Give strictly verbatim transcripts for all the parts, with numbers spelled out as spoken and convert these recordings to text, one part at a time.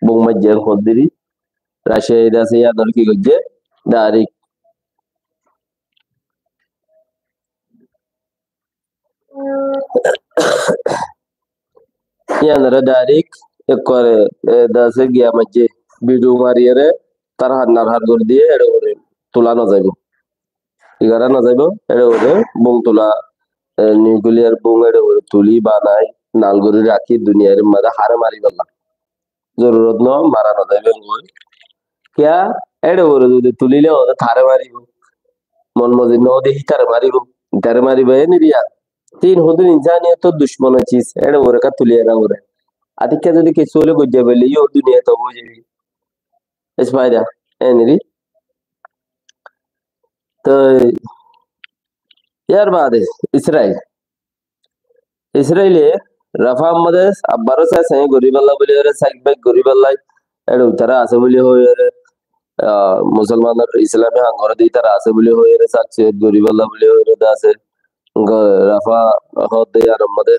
bom maijjé hoddiri. Raciya ida asé yíanore ki goijjé? Direct yíanore direct ekkore, e, dase giya maijjé, bidu mariyore tar har nar har gori diye, ere ore tula no zaibo. Igara no zaibo, ere ore bom tula, e, nuclear bom ere ore tuli banai nal gori raki duniyar maze hare mari balla. Zorurot no, mara no zaibo engori. Kiya? Ere ore zodi tulile ode tare maribo. Mon mozin no ode hitare maribo. Hitare maribo, e niriya. Tin hodun insaniyotor dushmono ciz, ere ore ka tuli ere ore. Atikka zodi kessú óile goijja bele, yo duniyat obo jaibi. Spider, e niri. Toi yar bade Israil. Israile Rafa maze abbaro sai sai gori balla buli ore, sai bai gori balla. Ere itara asé buli hoi ore, ah, Musolmanor Islami hangore de itara asé buli hoi ore, sai sai gori balla buli hoi ore de asé. Go-, Rafa hodde yar maze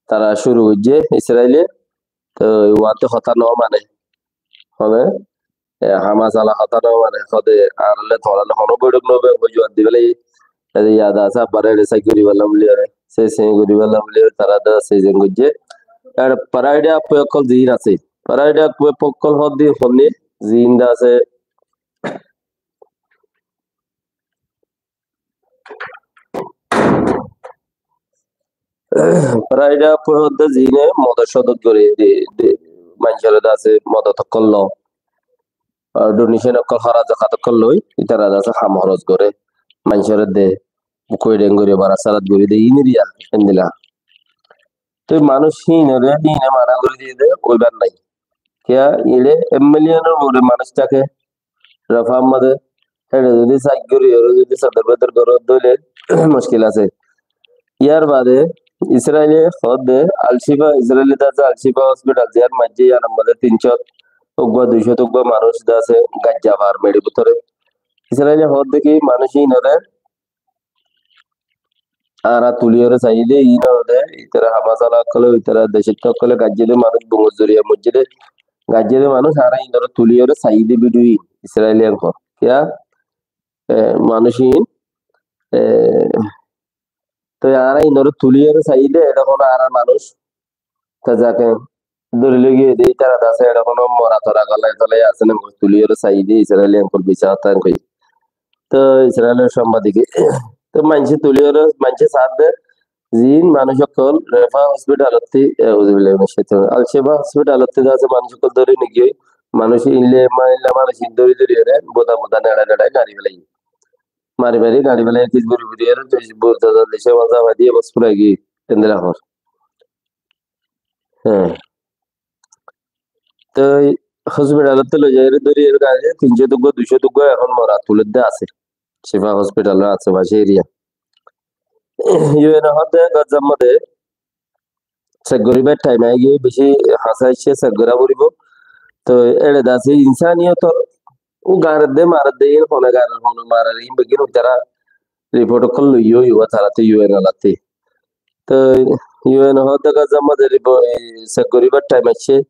tara curu goijje Israile. Toi uwante hotá no mane. Hone, e, Hamas ala hotá no mane, hode añáralle tuáñralle hono boiṭok no óibo, hoi juwab di félaiye. E, yad asé, abbare ere sai gori balla buli ore, sai sai gori balla buli ore, tara de sai sai goijje. Ar Friday App okkol ziin asé. Friday App okkol hodde honni ziin de asé. Friday App hoddé zine modot sodot gori de, de, manúcore de asé modot okkol lo, ar donation okkol, hóra zakat okkol loi, itara de asé ham hóros gore, manúcore de, bukoi deng gori, bara sarat gori de, iniriya, endilla. Toi manúc hínore dine mana gori diye de, óibar nai. Kiya, ile ek million or uore manúc táke, Rafa maze, héçe zodi sai gori, ore zodi sodor bedor goro dóile muckil asé. Yar bade Israile hodde Al-Shifa, Israile de asé Al-Shifa hospital, ziyar maze yián maze tin cót uggwá, dui cót uggwá manúc de asé Gaza far meçi bútore. Israile hodde ki manúc inore Añára tuliyóre saiyí de, iín óilde, ítara Hamas ala ókkole, ítara dehcot ókkole gaijjé de manúic, bumor zoriya moijjé de, gaijjé de manúic, añára iínoré tuliyóre saiyí de bidiyó iín, Israiliyan hoó. Kiyá? E, manúic iín, e, toi añára iínoré tuliyóre saiyí de, eçé hono añárar manúic, Te zake dóri loi giyé de, ítara de asé, eçé hono mora tora gólai tolai asé né, tuliyóre saiyí de, Israiliyan ókkol bisar hotá hoiyé. Toi Israilor sambadike, toi maincé tuliyóre, maincé saá de, ziín manúic ókkol Rafa hospitalottú, e, auzubillahi minash shaitanir rajim, Al-Shifa hospitalottú de asé manúic ókkol dóri nigiyói, manúic ílla, ma ílla manúic ín dóri dóri ore, boda boda neçai neçai gari félaiye. Mari mari gari félaiye, kis buri buri ore, toi bur dada dece maza fai diye, bos furai giyé, endilla hoór. Hé. Toi hospitalottú loi zaiyóre dóri ere gañre tin cót uggwá, dui cót uggwá ehón mora tulódde asé. Shifa hospitalor asé pacé eriya. U N e hoódde Gazar modé sek goríbar thaim aigiyói, beci hañsa aiccé, sek gorá foribó. Toi éçe de asé insaniyotor, u gañredde maredde, iín hone gañrer, hone marer, iín beggín ítara riport ókkol loiyói, uwá tarattú U N olattú. Toi U N e hoódde Gazar modé ripo-, e, sek goríbar thaim aiccé.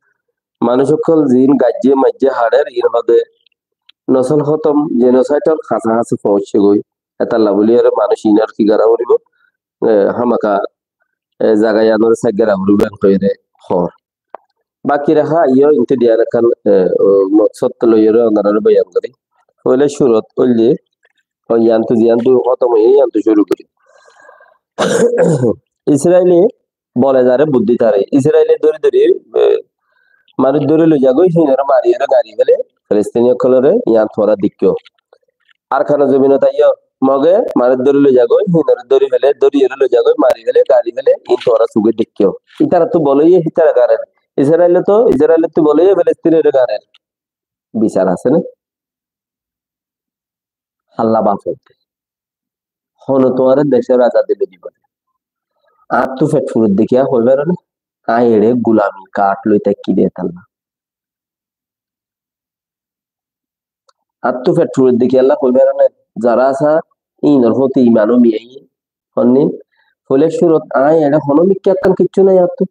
Manúic ókkol ziín gaijjé maijjé haçér, iín hoódde nosol hótom, jenosaidor hañsa hañsi foóñiccé goi. Étalla bóli ere manúic iínor ki gorá foribó? E, hámaka, e, zaga iánore saif gorá foribó, en hoiyóre hoór. Baki raha iyó intú diyan ekkán, e, o, moksod loiyóre onoráre boyan gorí. Foila curot óilde, o, iántu ziántu hótom óiye, iántu curu gorí. Israile bole zaré buddí taré. Israile dóri dóri, e, manúic dóri loi zagói, híinore mariyóre gari félé, Filistini ókkolóre, ián tuáñra deikkó. Arkanor zobinot aiyó, Moge manúic dóri loi zagói, híinore dóri félé, dóriyóre loi zagói, mari félé, gari félé, iín tuáñra suge deikkó. Ítarattú bol óiye, hítara garer. Israilottú, Israilottú bol óiye, Filistinore garer. Bisar asé né? Hálla baf óiye. Hono tuáñre decór azadi loi dibo né? Añáttu fet furer de kiyá hoi faro né? Aññí eçé gulami kath loi táikki de tálla. Añáttu fet furer de kiyólla hoi faro né? Zará asá, íinor foti iman ó miyaiye. Honni, foila curot aññí eçé hono mikká ekkán kiccú nái añáttu.